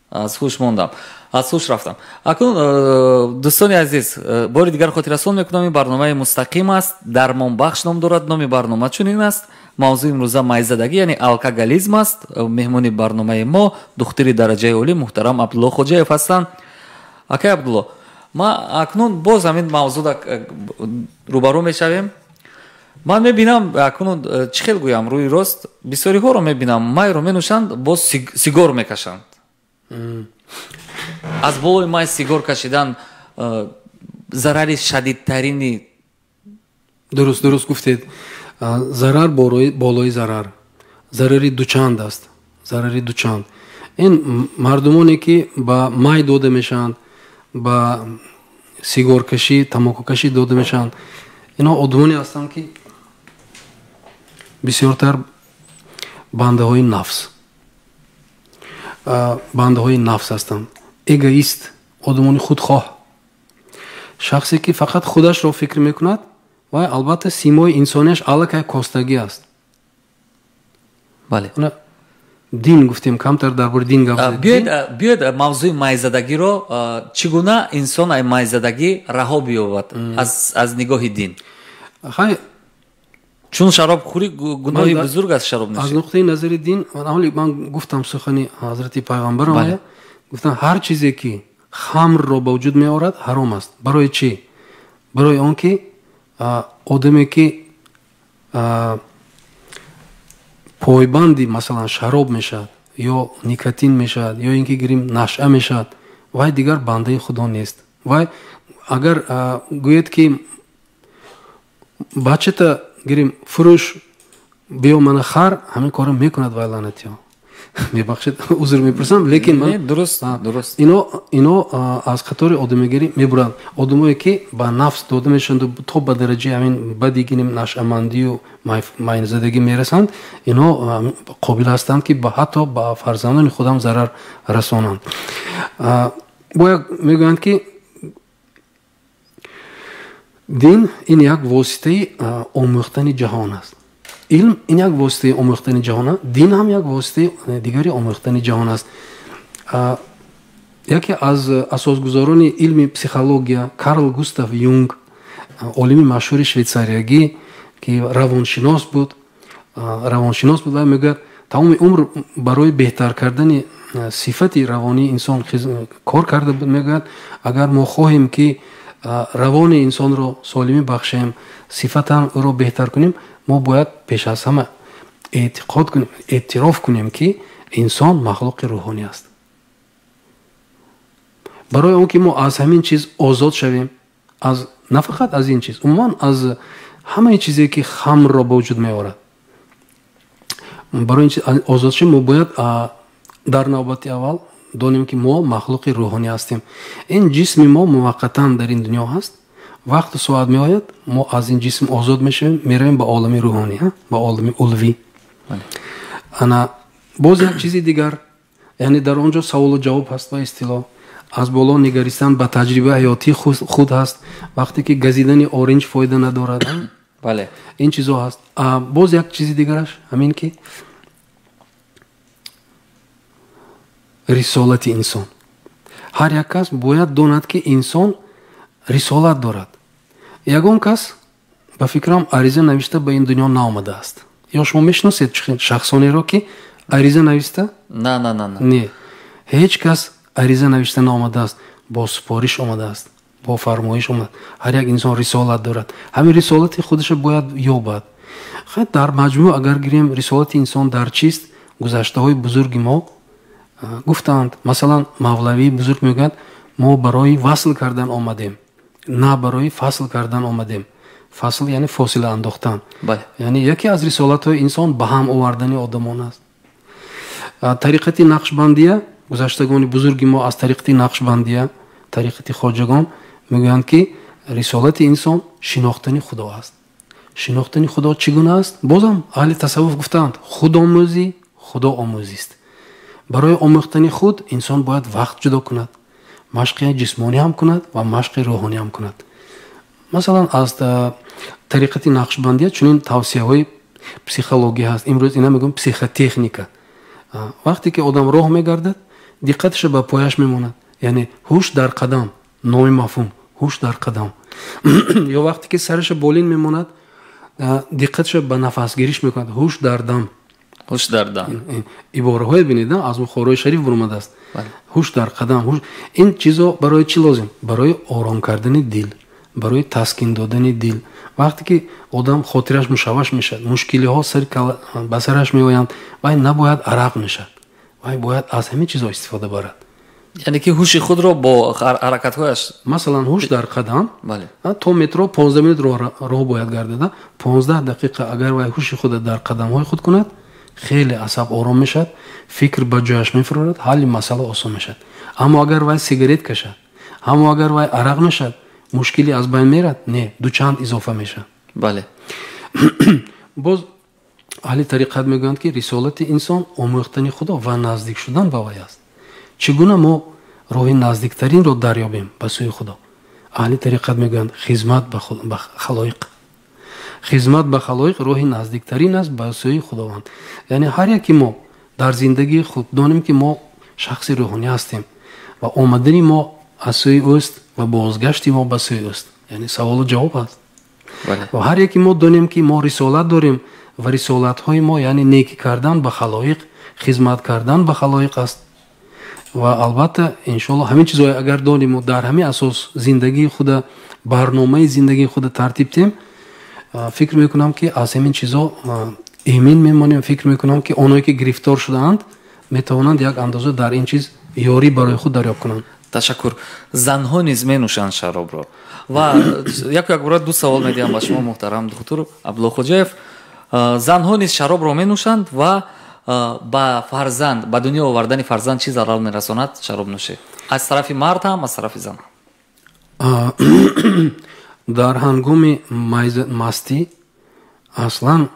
аз ҳуш мондам, аз ҳуш рафтам. Акнун, дӯстони азиз, бори дигар хотиррасон мекунам, ин барномаи мустақим аст, Дармонбахш ном дорад, номи барнома чунин аст. Мавзӯи имрӯза майзадагӣ, яъне алкоголизм аст. Меҳмони барномаи мо духтури дараҷаи олӣ муҳтарам Абдулло Хоҷаев ҳастанд. Акай Абдулло, ма акнун боз ҳамин мавзӯъда рӯбарӯ мешавем. Ман мебинам акнун, чӣ хел гӯям, рӯи рост, бисёриҳоро мебинам, майро менӯшанд, боз сигор мекашанд. Аз болои май сигор кашидан зарари шадидтарини. Дуруст гуфтед. Зарар болои зарар, зарари дучанд аст, зарари дучанд. Ин мардумоне ки ба май дода мешаванд, ба сигоркашӣ, тамокукашӣ дода мешаванд, инҳо одамоне ҳастанд, ки бисёртар бандаҳои нафс, бандаҳои нафс ҳастанд, эгоист, одамони худхоҳ, шахсе ки фақат худашро фикр мекунад. Вай, албатта, симои инсонияш аллакай костагӣ аст. Бале. Дин гуфтем, камтар дар бораи дин гап. Биёед мавзӯи майзадагиро, чӣ гуна инсон ай майзадагӣ раҳо биёбад аз нигоҳи дин? Хай. Чун шаробхӯрӣ гуноҳи бузург аст, шаробнӯшӣ. Аз нуқтаи назари дин, ман гуфтам, сухани ҳазрати пайғамбар гуфтам: ҳар чизе ки хамрро ба вуҷуд меорад, ҳаром аст. Барои чӣ? Барои он ки одаме ки пойбанди, масалан, шароб мешавад ё никотин мешавад, ё ин ки гирим нашъа мешавад, вай дигар бандаи Худо нест. Вай агар гӯед, ки бачата гирим фурӯш, биё мана хар, ҳамин корро мекунад вай, лаънатиҳо. Мебахшед, узр мепурсам, лекин ман Дуруст. Ино аз қатори одамигарӣ мебуранд. Одамое ки ба нафс дода мешаванду то ба дараҷаи ҳамин бади, гирим, нашъамандию майнзадагӣ мерасанд, ино қобил ҳастанд, ки ҳатто ба фарзандони худам зарар расонанд. Бояд мегӯянд, ки дин ин як воситаи омӯхтани ҷаҳон аст. Илм ин як воситаи омӯхтани ҷаҳон аст, дин ҳам як воситаи дигари омӯхтани ҷаҳон аст. Яке аз асосгузорони илми психология, Карл Густав Юнг, олими машҳури швейтсариягӣ, ки равоншинос буд, вай мегӯяд, тамоми умр барои беҳтар кардани сифати равонии инсон кор карда буд. Мегӯяд, агар мо хоҳем, ки равони инсонро солимӣ бахшем, сифатан ӯро беҳтар кунем, мо бояд пеш аз ҳама эътиқод кунем, эътироф кунем, ки инсон махлуқи рӯҳонӣ аст. Барои он ки мо аз ҳамин чиз озод шавем, аз на фақат аз ин чиз, умуман аз ҳамаи чизе ки хамрро ба вуҷуд меорад. Барои ин озод шавем, мо бояд дар навбати аввал донем, ки мо махлуқи рӯҳонӣ ҳастем. Ин ҷисми мо муваққатан дар ин дунё ҳаст. Вақту соат меояд, мо аз ин ҷисм озод мешавем, меравем ба олами рӯҳонӣ, ба олами улвӣ. Ана боз як чизи дигар, яъне дар он ҷо саволу ҷавоб ҳаст. Ба истилоҳ, аз боло нигаристан ба таҷрибаи ҳаётии худ ҳаст, вақте ки газидани оринҷ фоида надорад. Ин чизо ҳаст. Боз як чизи дигараш ҳамин, ки рисолати инсон. Ҳар як кас бояд донад, ки инсон рисолат дорад. Ягон кас, ба фикрам, ариза навишта ба ин дунё наомадааст. Ё шумо мешиносед шахсонеро, ки ариза нависта? На, на, на. Не, ҳеҷ кас ариза навишта наомадааст, бо супориш омадааст, бо фармоиш омад. Ҳар як инсон рисолат дорад, ҳамин рисолати худашро бояд ёбад. Хай, дар маҷмӯъ агар гирем, рисолати инсон дар чист? Гузаштаҳои бузурги мо гуфтаанд, масалан, Мавлавии бузург мегӯяд: «Мо барои васл кардан омадем, на барои фасл кардан омадем». Фасл яъне фосила андохтан. Яъне яке аз рисолатҳои инсон ба ҳам овардани одамон аст. Тариқати Нақшбандия, гузаштагони бузурги мо аз тариқати Нақшбандия, тариқати хоҷагон мегӯянд, ки рисолати инсон шинохтани Худо аст. Шинохтани Худо чӣ гуна аст? Бозам аҳли тасаввуф гуфтаанд: худомӯзӣ худоомӯзист. Барои омӯхтани худ инсон бояд вақт ҷудо кунад, машқи ҷисмонӣ ҳам кунад ва машқи рӯҳонӣ ҳам кунад. Масалан, аз тариқати Нақшбандия чунин тавсияҳои психологӣ ҳаст, имрӯз ина мегӯям психотехника. Вақте ки одам роҳ мегардад, диққаташа ба пояш мемонад, яъне ҳуш дар қадам, номи мафҳум ҳуш дар қадам. Ё вақте ки сараша болин мемонад, диққаташа ба нафасгириш мекунад, ҳуш дар дам. Ҳуш дар дам. Ибораҳое бинед, аз Бухорои Шариф буромадааст. Ҳуш дар қадам. Ин чизо барои чӣ лозим? Барои ором кардани дил, барои таскин додани дил. Вақте ки одам хотираш мушавваш мешавад, мушкилиҳо ба сараш меоянд, вай набояд арақ мешавад, вай бояд аз ҳамин чизо истифода барад. Яъне ки ҳуши худро бо ҳаракатҳояш. Масалан, ҳуш дар қадам, то метро 15 минут роҳ бояд гардида, 15 дақиқа агар вай ҳуши худро дар қадамҳои худ кунад, хеле асаб ором мешавад, фикр ба ҷояш мефурорад, ҳалли масъала осон мешавад. Аммо агар вай сигарет кашад, аммо агар вай арақ мешавад, мушкилӣ аз байн мерад? Не, дучанд изофа мешавад. Боз аҳли тариқат мегӯянд, ки рисолати инсон омӯхтани Худо ва наздик шудан ба вай аст. Чӣ гуна мо роҳи наздиктаринро дарёбем ба сӯи Худо? Аҳли тариқат мегӯянд: хизмат ба халоиқ. Хизмат ба халоиқ роҳи наздиктарин аст ба сӯи Худованд. Яъне ҳар яке мо дар зиндагии худ донем, ки мо шахси рӯҳонӣ ҳастем ва омадани мо аз сӯи ӯст ва бозгашти мо ба сӯи ӯст, яъне саволу ҷавоб аст. Ва ҳар яке мо донем, ки мо рисолат дорем ва рисолатҳои мо яъне некӣ кардан ба халоиқ, хизмат кардан ба халоиқ аст. Ва албатта, иншоалло, ҳамин чизҳое агар донему дар ҳамин асос зиндагии худа, барномаи зиндагии худа тартиб диҳем, фикр мекунам, ки аз ҳамин чизҳо эмин мемонем. Фикр мекунам, ки оное ки гирифтор шудаанд, метавонанд як андоза дар ин чиз ёрӣ барои худ дарёб кунанд. Ташаккур. Занҳо низ менӯшанд шаробро. Ва яку якбора ду савол медиҳам ба шумо, муҳтарам духтур Абдуллоҳхоҷаев. Занҳо низ шаробро менӯшанд ва ба фарзанд, ба дунё овардани фарзанд чӣ зарар мерасонад шаробнӯшӣ, аз тарафи мард ҳам, аз тарафи зан? Дар ҳангоми мастӣ аслан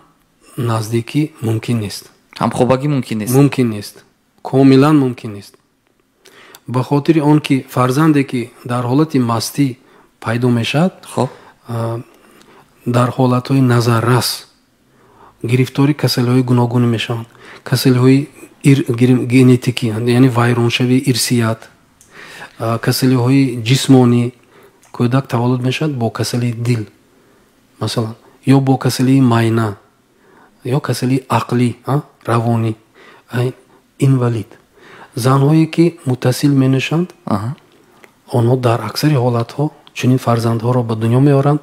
наздикӣ мумкин нест. Ҳамхобагӣ мумкин нест. Мумкин нест, комилан мумкин нест, ба хотири он ки фарзанде ки дар ҳолати мастӣ пайдо мешавад, дар ҳолатҳои назаррас гирифтори касалиҳои гуногун мешаванд, касалиҳои генетикӣ, яъне вайроншавии ирсият, касалиҳои ҷисмонӣ. Кӯдак таваллуд мешавад бо касалии дил, масалан, ё бо касалии майна, ё касалии ақлӣ, равонӣ, инвалид. Занҳое ки муттасил менӯшанд, онҳо дар аксари ҳолатҳо чунин фарзандҳоро ба дунё меоранд,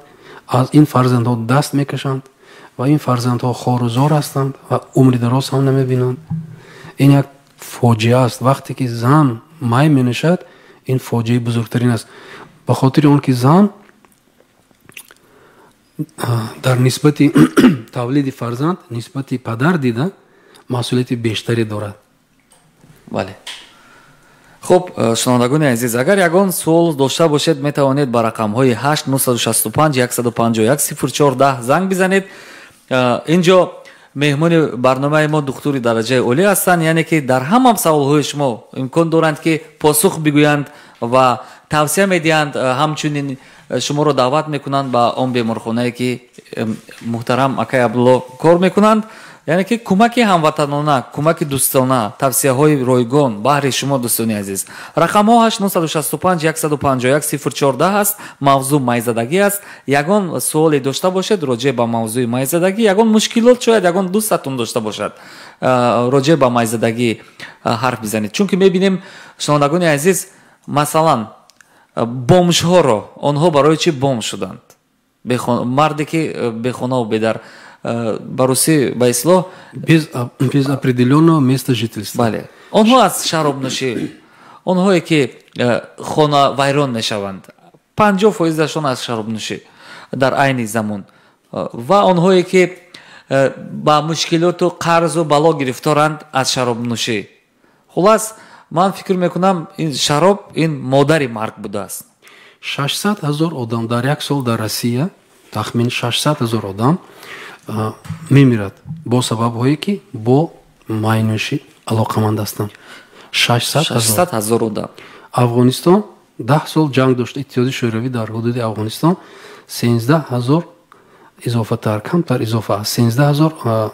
аз ин фарзандҳо даст мекашанд ва ин фарзандҳо хорузор ҳастанд ва умри дароз ҳам намебинанд. Ин як фоҷиа аст. Вақте ки зан май менӯшад, ин фоҷиаи бузургтарин аст, ба хотири он ки зан дар нисбати тавлиди фарзанд нисбати падар дида Масъулияти бештаре дорад. Бале. Хуб, шунавандагони азиз, агар ягон суол дошта бошед, метавонед ба рақамҳои 8 965 151 0410 занг бизанед. Инҷо меҳмони барномаи мо духтури дараҷаи олӣ ҳастанд, яъне ки дар ҳама саволҳои шумо имкон доранд, ки посух бигӯянд ва тавсия медиҳанд. Ҳамчунин шуморо даъват мекунанд ба он беморхонае, ки муҳтарам акай Абдулло кор мекунанд. Яъне ки кӯмаки ҳамватанона, кӯмаки дӯстона, тавсияҳои ройгон баҳри шумо, дӯстони азиз. Рақамҳо 8 965 151 0410 аст. Мавзӯъ майзадагӣ аст. Ягон суоле дошта бошед роҷеъ ба мавзӯи майзадагӣ, ягон мушкилот шояд ягон дӯстатон дошта бошад, роҷеъ ба майзадагӣ ҳарф бизанед. Чунки мебинем, шунавандагони азиз, масалан, бомжҳоро, онҳо барои чӣ бомж шуданд? Марде ки бехонаву бедар, ба русӣ ба ислоҳ без определенного места жительства. Бале, онҳо аз шаробнӯшӣ, онҳое ки хона вайрон мешаванд, 50 фоизашон аз шаробнӯшӣ дар айни замон, ва онҳое ки ба мушкилоту қарзу бало гирифторанд, аз шаробнӯшӣ. Хулас, ман фикр мекунам, ин шароб ин модари марг будааст. 600 000 одам дар як сол дар Россия, тахмин 600 000 одам мемирад бо сабабҳое, ки бо майнӯшӣ алоқаманд ҳастанд. 600 ҳазор одам. Афғонистон 10 сол ҷанг дошт, Иттиҳоди Шӯравӣ дар ҳудуди Афғонистон 13 000 изофатар, камтар изофа аст, 13 000,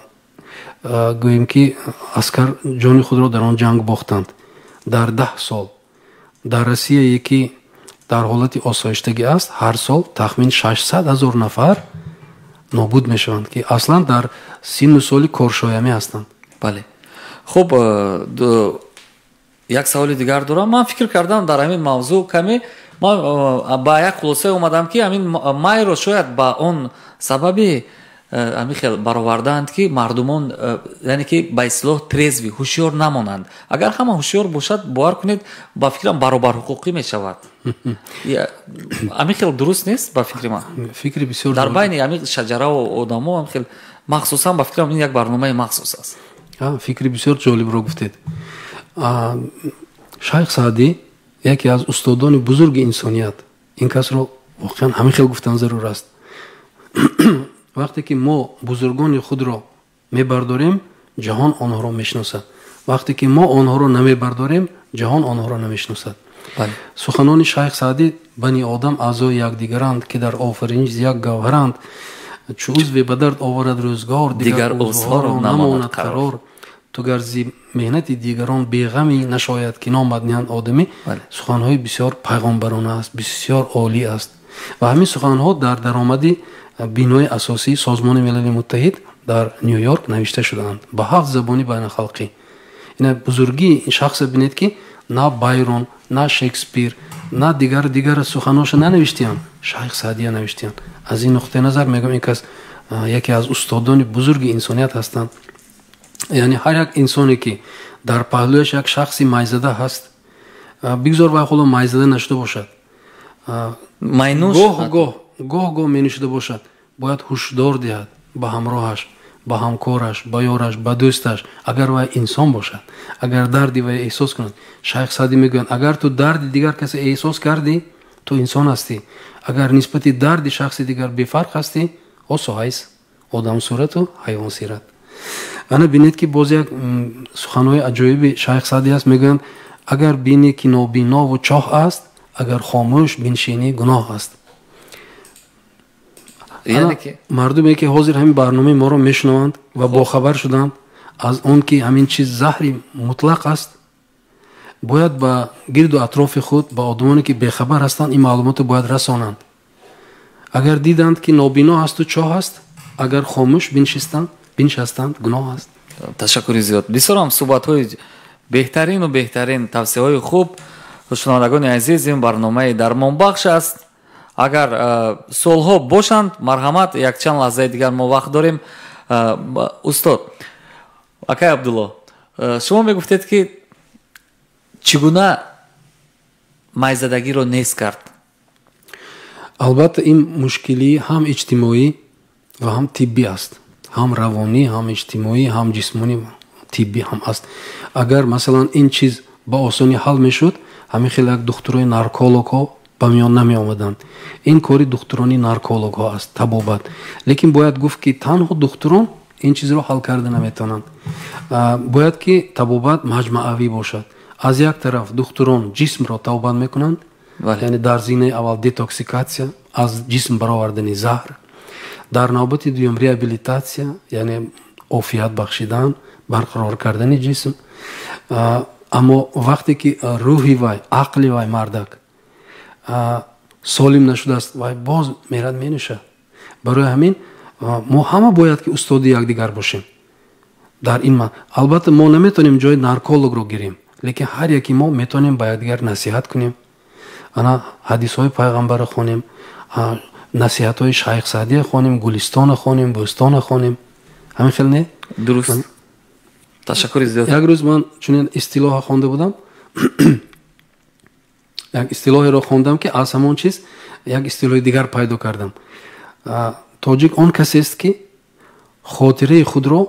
гӯем ки, аскар ҷони худро дар он ҷанг бохтанд дар 10 сол. Дар Россияе, ки дар ҳолати осоиштагӣ аст, ҳар сол тахмин 600 000 нафар нобуд мешаванд, ки аслан дар синну соли коршоямӣ ҳастанд. Бале. Хуб, як саволи дигар дорам. Ман фикр кардам дар ҳамин мавзӯъ каме, ман ба як хулосае омадам, ки ҳамин майро шояд ба он сабаби ҳамин хел баровардаанд, ки мардумон, яъне ки ба истилоҳ трезвый, ҳушёр намонанд. Агар ҳама ҳушёр бошад, бовар кунед, ба фикрам, баробарҳуқуқӣ мешавад. Ҳамин хел дуруст нест, ба фикри ман? Фикри бисёр Дар байни ҳамин шаҷараву одамо ҳамин хел, махсусан, ба фикрам, ин як барномаи махсус аст. Фикри бисёр ҷолибро гуфтед. Шайх Саъдӣ, яке аз устодони бузурги инсоният, ин касро воқеан ҳамин хел гуфтан зарур аст. Вақте ки мо бузургони худро мебардорем, ҷаҳон онҳоро мешиносад. Вақте ки мо онҳоро намебардорем, ҷаҳон онҳоро намешиносад. Суханони шайх Саъдӣ: «Бани одам аъзои якдигаранд, ки дар офариниш як гавҳаранд. Чу узве ба дард оварад рӯзгор, дигар узвҳоро намонад қарор. Ту гар зи меҳнати дигарон беғамӣ, нашояд ки номат ниҳанд одамӣ». Суханҳои бисёр пайғомбарона аст, бисёр олӣ аст ва ҳамин суханҳо дар даромади бинои асосии Созмони Милали Муттаҳид дар Ню Йорк навишта шудаанд ба ҳафт забони байналхалқӣ. Ина бузургии ин шахсе бинед, ки на Байрон, на Шекспир, на дигар дигар суханоша нанавиштиянд, шайх Саъдия навиштиянд. Аз ин нуқтаи назар мегӯям, ин кас яке аз устодони бузурги инсоният ҳастанд. Яъне ҳар як инсоне, ки дар паҳлӯяш як шахси майзада ҳаст, бигзор вай ҳоло майзада нашуда бошад, гоҳ гоҳ, гоҳ гоҳ менӯшида бошад, бояд ҳушдор диҳад ба ҳамроҳаш, ба ҳамкораш, ба ёраш, ба дӯсташ, агар вай инсон бошад, агар дарди вай эҳсос кунад. Шайх Саъдӣ мегӯянд: «Агар ту дарди дигар касе эҳсос кардӣ, ту инсон ҳастӣ. Агар нисбати дарди шахси дигар бефарқ ҳастӣ, осоҳайс, одамсурату ҳайвонсират». Ана бинед, ки боз як суханҳои аҷоиби шайх Саъдӣ аст. Мегӯянд: «Агар бинӣ, ки нобинову чоҳ аст, агар хомӯш биншинӣ, гуноҳ аст». Мардуме, ки ҳозир ҳамин барномаи моро мешунаванд ва бохабар шуданд аз он, ки ҳамин чиз заҳри мутлақ аст, бояд ба гирду атрофи худ, ба одамоне, ки бехабар ҳастанд, ин маълумотро бояд расонанд. Агар диданд, ки нобино ҳасту чоҳ аст, агар хомӯш биншастанд, гуноҳ аст. Ташаккури зиёд, бисёрам суҳбатҳои беҳтарину беҳтарин, тавсияҳои хуб. Шунавандагони азиз, ин барномаи дармонбахш аст. Агар суолҳо бошанд, марҳамат, якчанд лаҳзаи дигар мо вақт дорем. Устод акай Абдулло, шумо мегуфтед, ки чӣ гуна майзадагиро нест кард? Албатта, ин мушкилӣ ҳам иҷтимоӣ ва ҳам тиббӣ аст, ҳам равонӣ, ҳам иҷтимоӣ, ҳам ҷисмонӣ. тиббӣ ҳам аст. Агар масалан ин чиз ба осонӣ ҳал мешуд, ҳамин хел як духтурони наркологҳо ба миён намеомаданд. Ин кори духтурони наркологҳо аст, табобат. Лекин бояд гуфт, ки танҳо духтурон ин чизро ҳал карда наметавонанд. Бояд ки табобат маҷмаавӣ бошад. Аз як тараф духтурон ҷисмро табобат мекунанд, яъне дар зинаи аввал детоксикатсия, аз ҷисм баровардани заҳр, дар навбати дуюм реабилитатсия, яъне офият бахшидан, барқарор кардани ҷисм. Аммо вақте ки рӯҳи вай, ақли вай мардак солим нашудааст, вай боз мерад менӯшад. Барои ҳамин мо ҳама бояд ки устоди якдигар бошем дар ин. Албатта мо наметавонем ҷои наркологро гирем, лекин ҳар яки мо метавонем ба якдигар насиҳат кунем, ана ҳадисҳои пайғамбарро хонем, насиҳатҳои шайх Саъдия хонем, Гулистона хонем, Бӯстона хонем. Ҳамин хел не? Дуруст. Ташаккури зиёд. Як рӯз ман чунин истилоҳа хонда будам, як истилоҳеро хондам, ки аз ҳамон чиз як истилоҳи дигар пайдо кардам. Тоҷик он касест, ки хотираи худро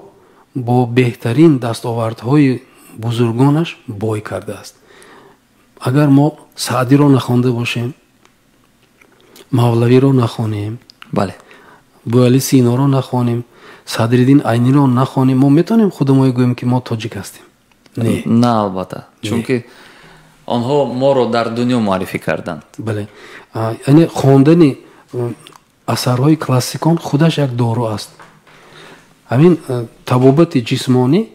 бо беҳтарин дастовардҳои бузургонаш бой кардааст. Агар мо Саъдиро нахонда бошем, Мавлавиро нахонем, бале, Бӯали Синоро нахонем, Садриддин Айниро нахонем, мо метавонем худамое гӯем, ки мо тоҷик ҳастем? Не, на, албатта, чунки онҳо моро дар дунё муаррифӣ карданд. Бале, яъне хондани асарҳои классикон худаш як дору аст. Ҳамин табобати ҷисмонӣ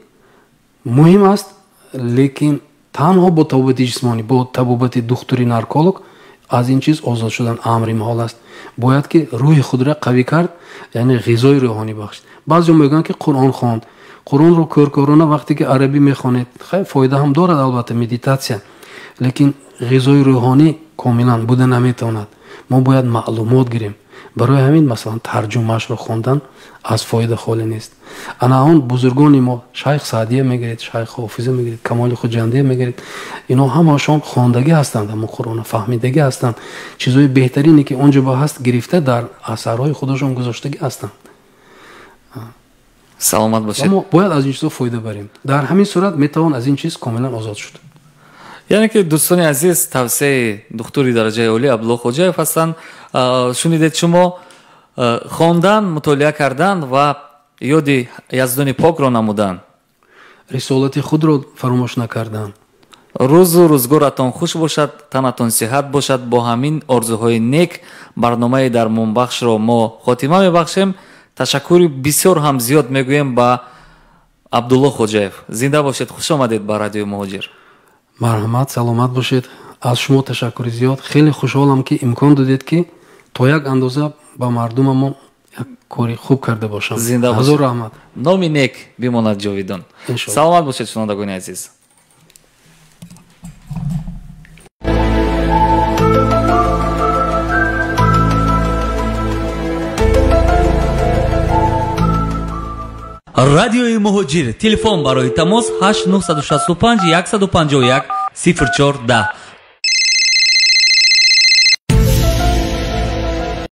муҳим аст, лекин танҳо бо табобати ҷисмонӣ, бо табобати духтури нарколог аз ин чиз озод шудан амри муҳол аст. Бояд ки рӯҳи худро қавӣ кард, яъне ғизои рӯҳонӣ бахшид. Баъзеҳо мегӯянд, ки Қуръон хонд. Қуръонро кӯркӯрона вақте ки арабӣ мехонед, хай, фоида ҳам дорад, албатта, медитатсия, лекин ғизои рӯҳонӣ комилан буда наметавонад. Мо бояд маълумот гирем. Барои ҳамин масалан тарҷумаашро хондан аз фоида холӣ нест. Ана он бузургони мо, шайх Саъдия мегиред, шайх Ҳофиза мегиред, Камоли Хуҷандия мегиред, ино ҳамашон хондагӣ ҳастанд, ҳамон Қуръона фаҳмидагӣ ҳастанд, чизҳои беҳтарине ки он ҷо ба ҳаст гирифта дар асарҳои худашон гузоштагӣ ҳастанд. Саломат бошед. Мо бояд аз ин чизҳо фоида барем. Дар ҳамин сурат метавон аз ин чиз комилан озод шуд. Яъне ки, дӯстони азиз, тавсияи духтури дараҷаи олӣ Абдулло Хоҷаев ҳастанд. Шунидед шумо, хондан, мутолиа кардан ва ёди Яздони покро намудан, рисолати худро фаромӯш накардан. Рӯзу рӯзгоратон хуш бошад, танатон сиҳат бошад. Бо ҳамин орзуҳои нек барномаи дармонбахшро мо хотима мебахшем. Ташаккури бисёр ҳам зиёд мегӯем ба Абдулло Хоҷаев. Зинда бошед, хуш омадед ба Радиои Муҳоҷир. Марҳамат, саломат бошед. Аз шумо ташаккури зиёд. Хеле хушҳолам, ки имкон додед, ки то як андоза ба мардумамон як кори хуб карда бошам. Зинда бошед, ҳазор раҳмат. Номи нек бимонад ҷовидон. Саломат бошед, шунавандагони азиз. Радиои Муҳоҷир, телефон барои тамос 8965 151 04 10.